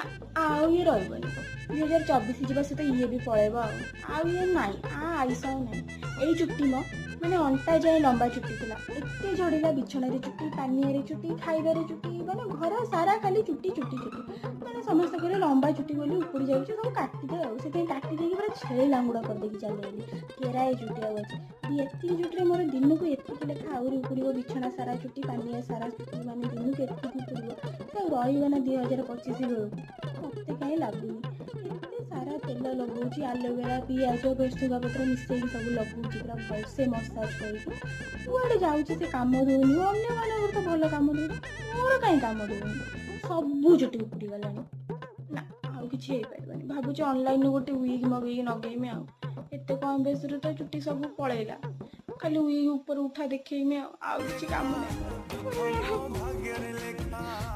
ନା, ଆଉ ଇଏ ରହିବନି। 2024 ଯିବା ସହିତ ଇଏ ବି ପଳେଇବ। ଆଉ ଇଏ ନାହିଁ, ଆୟୁଷ ଆଉ ନାହିଁ। ଏଇ ଚୁଟି ମ ମାନେ ଅଣ୍ଟା ଯାଏ ଲମ୍ବା ଚୁଟି ଥିଲା, ଏତେ ଝଡ଼ିଲା। ବିଛଣାରେ ଚୁଟି, ପାନିଆରେ ଚୁଟି, ଖାଇବାରେ ଚୁଟି, ମାନେ ଘର ସାରା ଖାଲି ଚୁଟି ଚୁଟି ଚୁଟି। ମାନେ ସମସ୍ତେ କହିଲେ ଲମ୍ବା ଚୁଟି ବୋଲି ଉପୁଡ଼ି ଯାଉଛି, ସବୁ କାଟିଦେ। ଆଉ ସେଥିପାଇଁ କାଟି ଦେଇକି ପୁରା ଛେଳି ଲାଙ୍ଗୁଡ଼ କରିଦେଇକି ଚାଲିଗଲି। କେରାଏ ଚୁଟି ଆଉ ଅଛି। ଏତିକି ଚୁଟିରେ ମୋର ଦିନକୁ ଏତିକି ଲେଖା ଆହୁରି ଉପୁଡ଼ିବ। ବିଛଣା ସାରା ଚୁଟି, ପାନିଆ ସାରା ଚୁଟି, ମାନେ ଦିନକୁ ଏତିକି ଉପୁଡ଼ିବ। ସେ ଆଉ ରହିବ ନା 2025 ବେଳକୁ? ମୋତେ କାହିଁ ଲାଗୁନି। ଏତେ ସାରା ତେଲ ଲଗାଉଛି, ଆଲୋଭେରା, ପିଆଜ, ଭେସୁଙ୍ଗା ପତ୍ର ମିଶେଇକି ସବୁ ଲଗାଉଛି, ପୁରା ଭଲସେ ମସାଜ କରିକି। କୁଆଡ଼େ ଯାଉଛି ସେ? କାମ ଦେଉନି। ଅନ୍ୟମାନଙ୍କର ତ ଭଲ କାମ ଦେଉଛି, ମୋର କାହିଁ କାମ ଦେଉନି? ସବୁ ଚୁଟି ଉପୁଡ଼ିଗଲାଣି। ନା, ଆଉ କିଛି ହେଇପାରିବନି। ଭାବୁଛି ଅନଲାଇନ୍ରୁ ଗୋଟେ ୱିଗ୍ ମଗେଇକି ଲଗେଇମି। ଆଉ ଏତେ କମ୍ ବୟସରୁ ତ ଚୁଟି ସବୁ ପଳେଇଲା, ଖାଲି ୱିଗ୍ ଉପରେ ଉଠା ଦେଖେଇମି, ଆଉ କିଛି କାମ ନାହିଁ। ଭାଗ୍ୟରେ ଲେଖା।